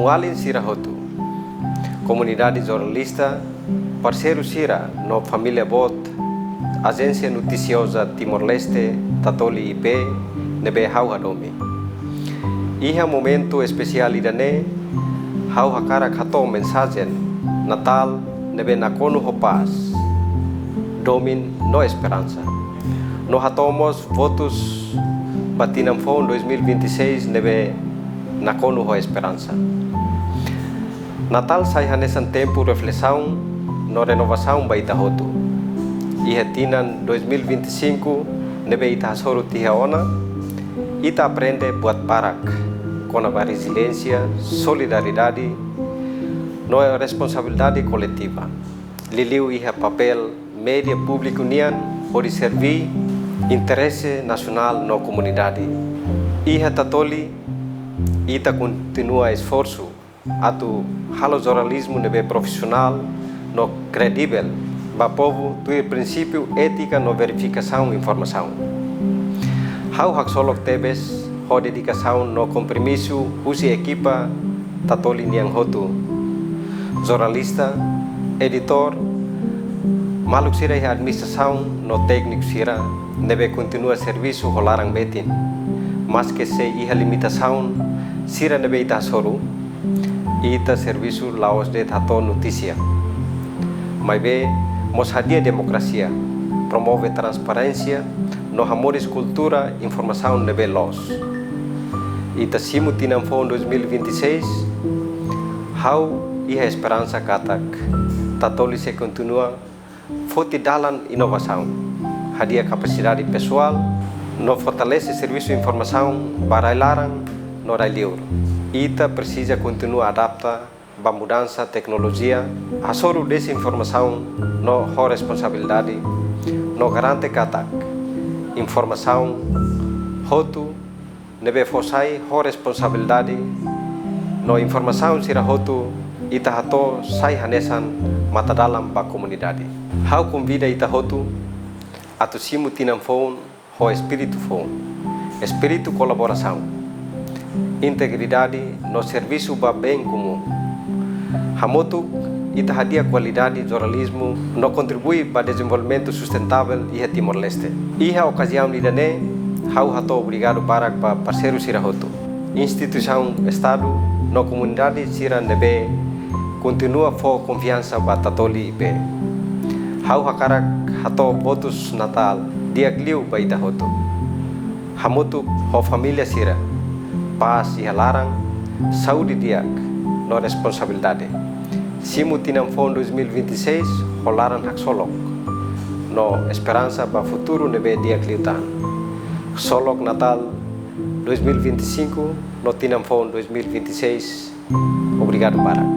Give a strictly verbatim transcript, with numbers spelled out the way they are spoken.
Malin sira hotu, komunidade jornalista, parseiru sira no família boot Ajénsia Notisioza Timor-Leste, Tatoli I P, ne'ebé ha'u hadomi. Iha momentu espesiál ida-ne'e, ha'u hakarak hato'o mensajen Natál ne'ebé nakonu ho pás, domin no esperansa. No hato'o mós votus ba tinan foun dois mil e vinte e seis ne'ebé nakonu ho esperansa. Natál sai hanesan tempu reflesaun no renovasaun ba ita hotu. Iha tinan dois mil e vinte e cinco ne'ebé ita hasoru tiha ona, ita aprende buat barak kona-ba reziliénsia, solidariedade no responsabilidade koletiva. Liuliu iha papél média públiku nian hodi serví interese nasionál no komunidade. Iha Tatoli, ita kontinua esforsu atu halo jornalizmu ne'ebé profisionál no kredivel ba povu, tuir prinsípiu étika no verifikasaun informasaun. Ha'u haksolok tebes ho dedikasaun no kompromisu husi ekipa Tatoli nian hotu, jornalista, editór, maluk sira iha administrasaun no tékniku sira ne'ebé kontinua servisu ho laran-betin. Maske sei iha limitasaun sira ne'ebé ita hasoru, ita servisu la'ós de'it hato'o notísia, maibé mós hadi'a demokrasia, promove transparénsia no hamoris kultura informasaun ne'ebé loos. Ita simu tinan foun dois mil e vinte e seis, ha'u iha esperansa katak Tatoli sei kontinua foti dalan inovasaun, hadi'a kapasidade pesoál no fortalese servisu informasaun ba rai-laran no rai-liur. Ita presiza kontinua adapta ba mudansa teknolojia, hasoru dezinformasaun no ho responsabilidade, no garante katak informasaun hotu ne'ebé fó sai ho responsabilidade, no informasaun sira hotu ita hato'o sai hanesan matadalan ba komunidade. Ha'u konvida ita hotu atu simu tinan foun ho espíritu foun, espíritu kolaborasaun, integridade no servisu ba bem komún. Hamutuk ita hadi'a kualidade jornalizmu no kontribui ba dezenvolvimentu sustentável iha Timor-Leste. Iha okaziaun ida-ne'e, ha'u hato'o obrigadu barak ba parseiru sira hotu, instituisaun Estadu no komunidade sira ne'ebé kontinua fó konfiansa ba Tatoli I P. Ha'u hakarak hato'o votus Natál di'ak liu ba ita hotu. Hamutuk ho família sira, pás iha laran, saúde di'ak no responsabilidade. Simu tinan foun dois mil e vinte e seis ho laran haksolok no esperansa ba futuru ne'ebé di'ak liután. Haksolok Natál dois mil e vinte e cinco no tinan foun dois mil e vinte e seis. Obrigadu barak.